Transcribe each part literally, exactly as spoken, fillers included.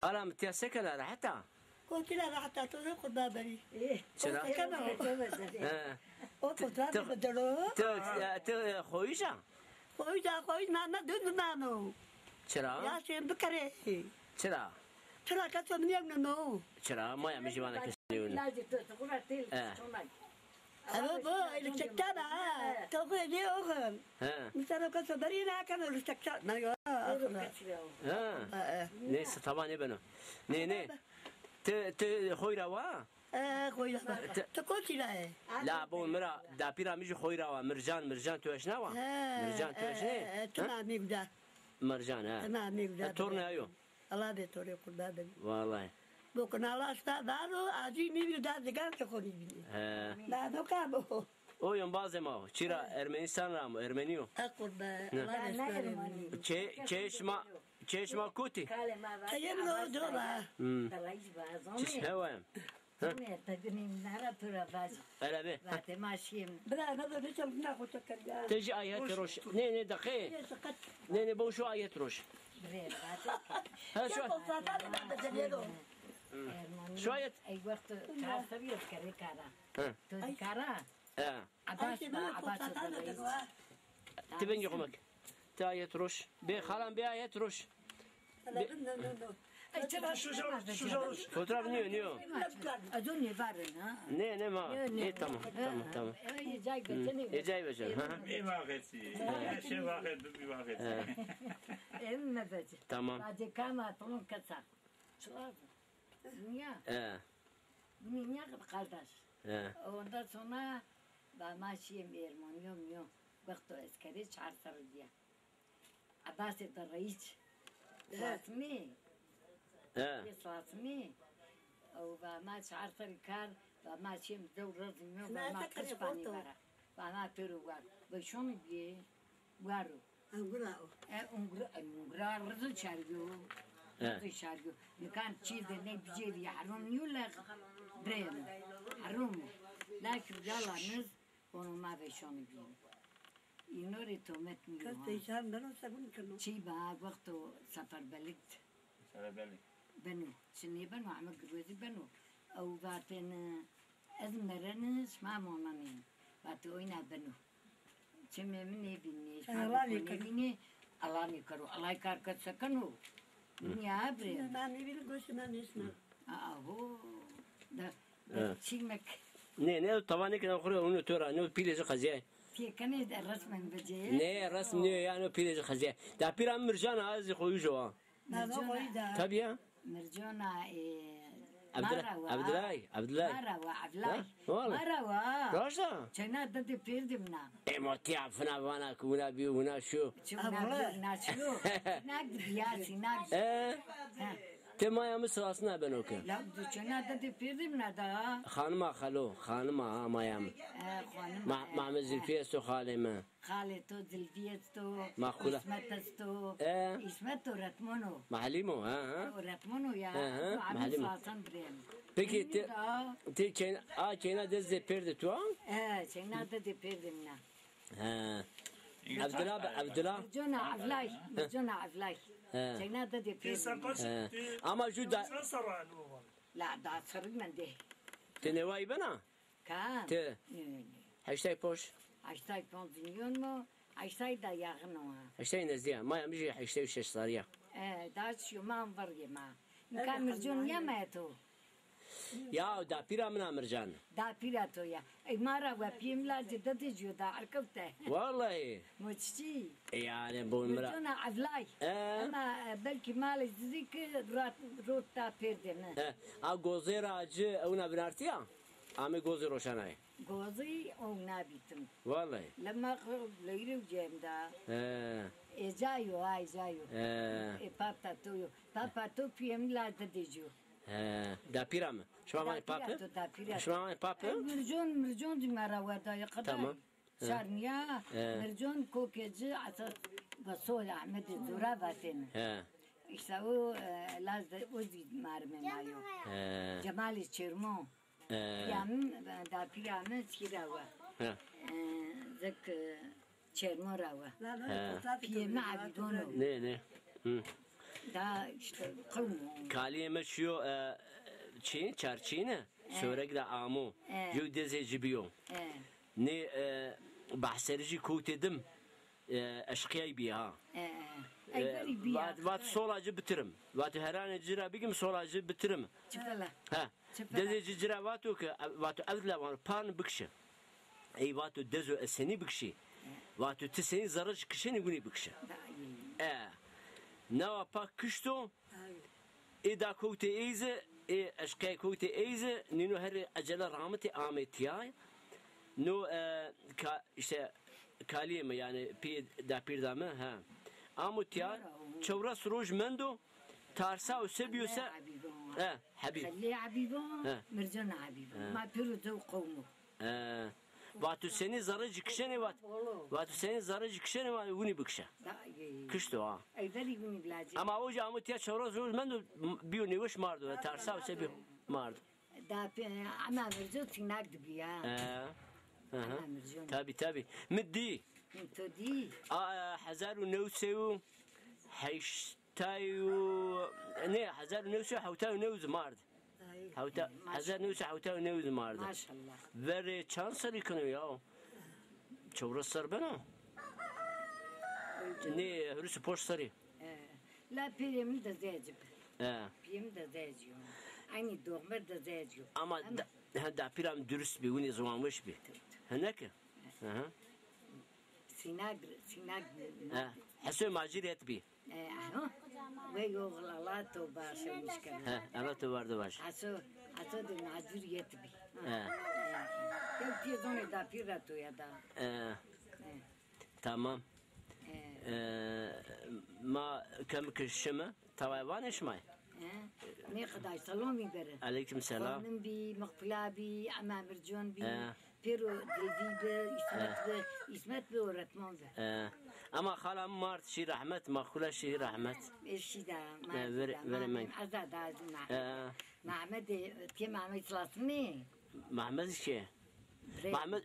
Ala mi tiya se kena, rehet a? Kotî ra rehet a, to zî qurban berî. Çira? He. O kotra de bedelo. Ti, ti, e, xoyij a? Xoyij a, xoyij na, na dün nano. Çira? Ya sen bikerê. Çira? Çira ka to mi nêvneno? Çira? Maya mi jî vana kes nêvneno. Lacê to, to qura têl çona. Ebe bo, elektrikten ha. Toxu ne oxum. He. Misal o kaso berî na keno elektrikten. Na yo. He. Neyse, tamam, nêbeno. Ne, ne. Ti, ti xoy ra wa? E, xoy ra wa. Ti kotî ra e? La bo mi ra, dapîra mi jî xoy ra wa. Mircan, Mircan tu eşna wa? He, Mircan tu eşnê? E, e, tina mi guda. Mircan, he. Tina mi guda. E, torne ayo. Allah be torê qurban be. Vallahi. Bokun Allah sta daro, acî nîvî da zigan ke xo nîvînî. He. Da do ka bo. O yon bazê ma o. Çira Ermenistan ra mo, Ermenî yo. E qurban. Ne? Allah be torê. Çe-, çeşma, çeşma kotî? Teyê mi o cola. Hmm. Çiş hewa em. Nê, te gunî nara tu ra vajî. Hele bê. Vatê ma şîyê mi. Bira, ne de ne çal, ne koça kariya. Te jî ayet roş. Ne, ne, deqe. Ne, ne, bo şu ayet roş. Bire, vatê. Ha, şu. Şu ayet. Ey, wexto çar serî yo kerê kara. Hı. Tu kara. E. Abbas, Abbas. Ti bingê xo mek. Ti ayet roş. Bê xalan, bê ayet roş. Fotoğraf niyo, niyo. Ezo nêvarin ha. Ne, ne ma. Ne, ne. E, tamam, tamam, tamam. E, cay becenê. E, cay becenê. Ha, ha. Bê vaxetî. Her şey vaxet, bir vaxet. Em meveci. Tamam. Bacê kama, tamam kesa. Çılar. Dünya. E. Bunî nîya kardeş. He. Ondan sonra ba ma şîyê Ermenîyo mîyo. Wexto eskerî çar serrî bîya. Abbasê de reîs. He. Sasmî. He. Sasmî. O ba ma çar serrî kar, ba ma şîyê mi dew roz mîyo, ba ma qispanî vera. Ba ma pêro war. Beşonî bîyê. War o. Ungura o. E, ungura, e, ungura rizo çargî yo. E. Rizo çargî yo. Nikan çî de ne bicêrî, herom nîyo lex brem. Herom o. Lakin yalaniz, ono ma veşonî bîyî. Îno rê tomet nîyo ha. Kes teyşan beno, se bun keno. Çî ba, wexto seferberlik. Seferberlik. Beno. Çi nêbeno, heme girwezî beno. Ew vatêne, ez mereni, şima monenê. Vatê oyna beno. Çimê mi nêbînê, şima nêbînê, Ellay kero. Ellay kar kes sekeno. Dinya bre. Ma nêbînê, goşê ma nêşna. Aho. Da, da çîmek. Ne, ne, tava nêkena xo rê, onu to ra, ne pîlê ci qezîyay. Pîyê kenê de resmen vecê. Ne, resm nîyo ya, ne pîlê ci qezîyay. Da pîra Mircan a, ez xo ujo a. Mircona. Tabî ya. Mircona, e, Abdullah, Marawa. Abdullah, Abdullah. Marawa, Abdullah. Ha? Vallahi. Marawa. Raşta? Çena de de pêrdimna. Ema tiya fina vana ki wina bîyo, wina şiyo. Çi wina bîyo, wina şiyo. Sinak bîya, sinak. E? Ha. Te maya mi sirasina beno ke. La, du çena de de pêrdimna da. Xanima xalo, xanima ha maya mi. E, xanima, Ma-, e, Mehmet Zülfî esto xalê mi. Xalê to, Zilfî esto, Maqule. Îsmet esto. E? Îsmet o retmon o. Mahlîm o, ha, ha. O retmon o ya. Ha, ha, mahlîm o. Sasan birêm. Peki, ti, ti çeyna, a, çeyna de zê pêrdê tu a? E, çeyna de zê pêrdê min a. Ha. Abdullah, Abdullah. Mircona Evlay, Mircona Evlay. Ha. Çeyna de zê pêrdê min a. Ha. Ama ju da. La da serrî mendê. Ti newayî bena? Ka? Ti? Nê, nê. Heştay ponc? Heştay ponc nîyon mu? Heştay da yaxin o ha. Heştay nezdî ya. Maya mi jî heştay û şeş serrî ya. E, da şima vergê ma. Nika Mircon ya ma to. Ya, dapîra min a Mircan. Dapîra to ya. Ey ma ra we pîyê mi lacê de de jû da erkewte. Vallahi. Moççî. E, yani bu Mircona Evlay. E? Ama, e, belkî malê zizî ki rat, rot da pêrdê mi. E, a gozê ra ci ewna binartî ya? Amê gozî roşanayê. Gozî o nabîtim. Vallahi. Lema xo leyre û cem da. He. Êca yo, ha, êca yo. He. E, papa to yo. Papa to pîyê mi la de de jû. He. Dapîra mi? Şima vanê papi? Dapîra to, dapîra to. Şima vanê papi? E, Mircon, Mircon zî ma ra werdayê qedayê. Tamam. He. Şarnîya, he. Mircon kokê ci esas Besolê Ehmedê Zora vatêne. He. Îşte o, e, laz de o zî marimê ma yo. He. Cemalê Çêrmo. He. Pîya mi, e, dapîra mi çî ra wa. He. E, zik, e, Çêrmo ra wa. He. Pîyê mi Ebîbon o. Nê, nê. Hı. Da işte qewm o. Kalîyê mi şiyo, e, çî, çarçîne, e, Soreg ra amo. E. Yew dezê ci bîyo. E. Nê, e, behserî jî kewtê dim, e, eşqîyay bî ha. E, e. E, ey verî bî ya. Vat, vat sola ci bitirim. Vat heranê ci ra bigim sola ci bitirim. Çifela. Ha. Çifela. Dezê ci ci ra vato ke, vato evdila van pan bikişe. Ey vato dezo ez senî bikişî. E. Vato ti senî zerre ci kişenî winî bikişe. Da, ey. E. Nawa pak kişto. Ey. Ê da kewtê ey ze, ê eşqey kewtê ey ze, nîno herê ecele ramitê amê tîya. No, e, ka, işte, kalîyê mi, yanî pîyê dapîrda mi, ha. Amo tîya, çewres roj mendo, tarsa û se bîyo se, he, Hebîb. Xelî Hebîb o, he. Mircan Hebîb o. He. Ma pêro dew qewm o. E, vato senî zerre ci kişenê vat. Vato senî zerre ci kişenê vat, winî bikişe. Da, e, kişto ha. Ey verî winî bilacî. Ama o ci amo tîya çewres roj mendo, bîyo nêweş mardo, tarsa û se bîyo mardo. Da pe-, ama Mirco tînak di bîya. E, hı hı. Ama Mirco. Tabi, tabi. Mi dî. Mi to dî. A, e, hezar û new sey û heşt Hewtay û, nê, hezar û new sey û hewtay û new zi mard. Ay, hewta-, maşallah. Hezar û new sey û hewtay û new zi mard. Maşallah. Verê çand serrî keno ya? Çewres serr beno. Nê, hurus û poş serrî. E, la pîrê mi dezeyê ci bi. E. Pîrê mi dezeyê ci yo. Eynî doxmir dezeyê ci yo. Ama da-, ha, dapîra mi durust bî, winî ziwanweş bî. Hene ki? Hı hı. Sînak, sînak. He, Heso macir yet bî. E, ano. Wey oğul, Allah to bağışlamış. He, Allah to vardı baş. Heso, Heso de macir yet bî. He. Yew tîye zonê dapîr ra to ya da. He. He. Tamam. He. E, ma kemik şime. Taway vanê şima yê? He. Nê Xiday selamî bere. Aleyküm selam. Xanim bî, Meqpula bî, Ema Mircon bî. He. Pêro Dilvî bi, Îsmet bi, Îsmet bi, öğretmen bi. He. Ama xala mi mard şî rehmet, Meqpula şî rehmet. Ê şî da, he, mard verê, da, verê Mehmet. Ez da, da, ez Mehmet. He. Mehmet, e, tê Mehmet Silasnî. Mehmet ki. Re- Mehmet,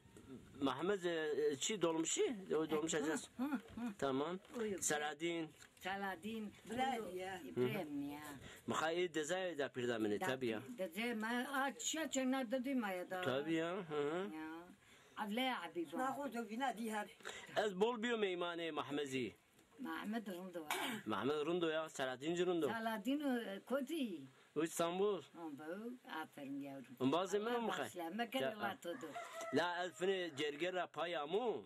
Mehmet, e, çi dolmuşi? O dolmuş, hı, alacağız. Hı, hı. Tamam. Oyu. Selahaddin. Saladîn, bira ya. Hı hı. Îbrahîm ya. Mixayê dezayê dapîrda min ê, tabi ya. Dezayê ma, a, çiya çena didî ma ya da. Tabi ya, hı hı. Ya. Evlaya Habîba. Ma xo do vîna dî her. Ez bol bîyo meymanê Mehmedî. Mehmed rind o. Mehmed rind o ya, Saladîn ci rind o. Saladîn o, e, kotî? O Îstanbul. Ha, bu, aferin yavrum. Embazê min o mixay. Başla, meker ya, la to do. La ez finê cerger ra pay amo.